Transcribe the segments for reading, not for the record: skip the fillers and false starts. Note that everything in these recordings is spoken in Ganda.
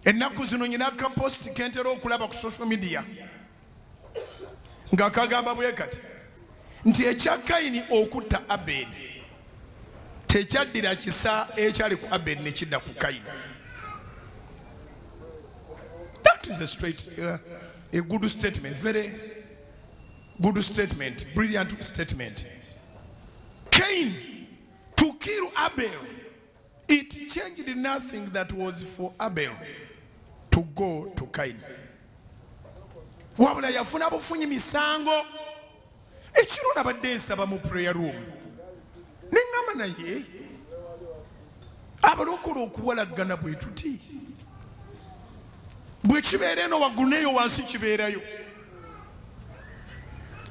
Ennaku zino nyina ka post kentera okulaba ku social media nga kagamba bwe kati nti ekya Kayini okutta Abeli tekyaddira kisa ekyali ku Abeli ne kidda ku Kayini. That is a straight, a good statement, very good statement, brilliant statement. Cain to kill Abel, it changed nothing that was for Abel to go to Cain. Wabula yafuna bufunyi misango. Ekiro nabadde nsaba mu prayer room ne ŋŋamba, naye abalokole okuwalaggana bwe tuti, bwe kibeera eno waggulu neeyo wansi kibeerayo,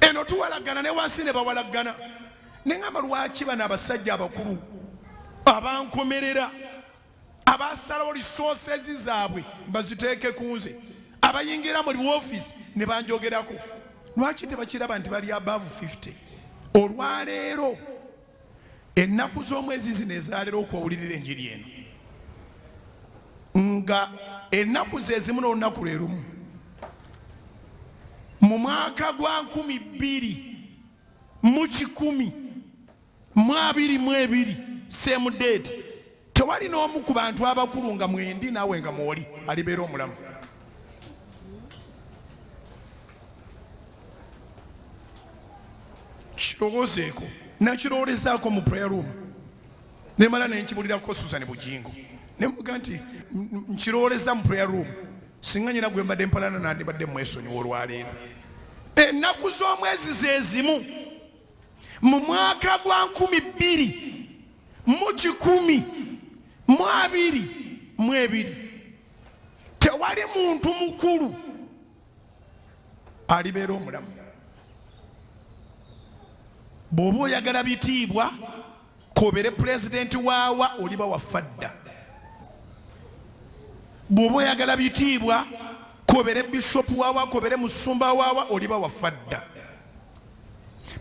eno tuwalaggana ne wansi ne bawalaggana. Ne ŋŋamba, lwaki bano abasajja abakulu abankomerera abasalawo resources zaabwe baziteeke ku nze, abayingira mu woofiisi ne banjogerako, lwaki tebakiraba nti bali above 50? Olwaleero ennaku z'omwezi zino ezaleero okwowulirira enjiri eno nga ennaku ze zimu n'olunaku lwe lumu mu mwaka gwa 2122, same date, tewali n'omu ku bantu abakulu nga mwendi naawe nga mwoli alibeera omulamu. Kirowoozeeko. Nakirowoolezaako mu prayer room, nemala nenkibulirako Susan Bujingo, nemuga nti nkirowooleza mu prayer room, singa nyina gwe mbadde mpalana nandibadde mwesonyiwa. Olwaleero ennaku z'omwezi ze zimu mu mwaka gwa 2122, tewali muntu mukulu alibeera omulamu. Bw'oba oyagala bitiibwa, kobere pulezidenti waawa, oliba wafa dda. Bw'oba oyagala bitiibwa, kobere bishopu waawa, kobere musumba waawa, oliba wafa dda.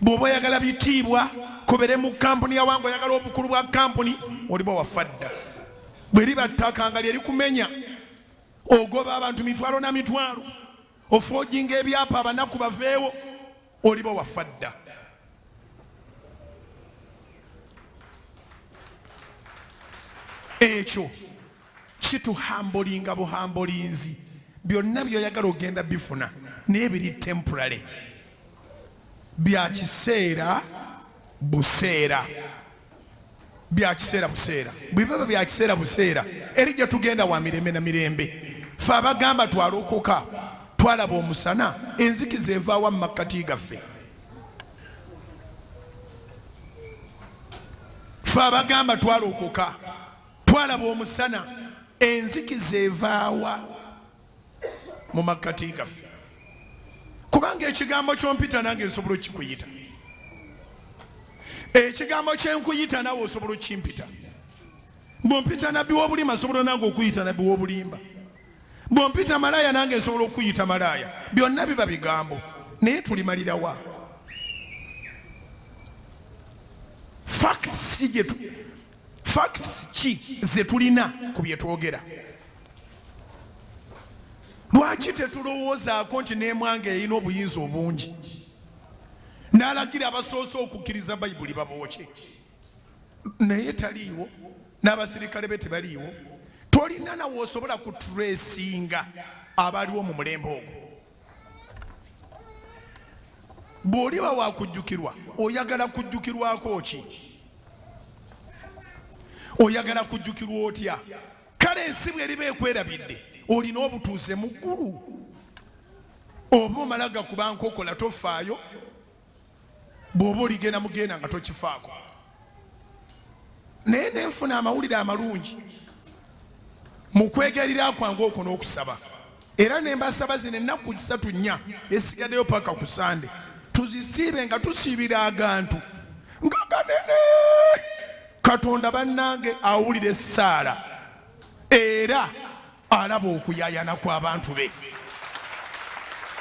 Bw'oba oyagala bitiibwa, kobere mu kampuni yawange, oyagala obukulu bwa kampuni, oliba wafa dda. Bwe liba ttaka nga lyerikumenya, ogoba abantu mitwalo na mitwalo, ofoojinga ebyapa abanaku baveewo, oliba wafa dda. Ekyo kituhambolinga buhambolinzi. Byonna byoyagala ogenda bifuna, naye biri temporary, bya kiseera buseera, bya kiseera buseera. Bwe biba bya kiseera buseera, eri gye tugenda wa mirembe na mirembe. Fe abagamba twalokoka, twalaba omusana, enzikiza evaawa mu makkati gaffe? Fe abagamba twalokoka, twalaba omusana, enzikiza evaawa mu makkati gaffe? Kubanga ekigambo kyompita nange nsobola okikuyita, ekigambo kyenkuyita nawe osobola okimpita. Bwompita nabbi w'obulimba, nsobola nange okuyita nabbi w'obulimba. Bwompita malaaya, nange nsobola okuyita malaaya. Byonna biba bigambo, naye tulimalirawa? Facts ki ze tulina ku bye twogera? Lwaki tetulowoozaako nti n'emwange erina obuyinza obungi n'alagira abasoose okukkiriza Bayibuli babookye, naye taliiwo, n'abasirikale be tebaliiwo? Tolina nawe osobola kutracinga abaliwo mu mulembe ogwo. Bw'oliba wakujjukirwa, oyagala kujjukirwako ki? Oyagala kujjukirwa otya? Kale ensi bw'eriba ekwerabidde, olina obutuuze mu ggulu, oba omala gakuba nkokola tofaayo? Bw'oba oligenda mugenda nga tokifaako. Naye nenfuna amawulire amalungi mu kwegerera kwange okwo n'okusaba, era ne mbasaba zino ennaku 3, 4 esigaddeyo paka ku Sande, tuzisiibe nga tusiibira agantu nga ganene. Katonda bannange awulira essaala era alaba okuyayana kw'abantu be.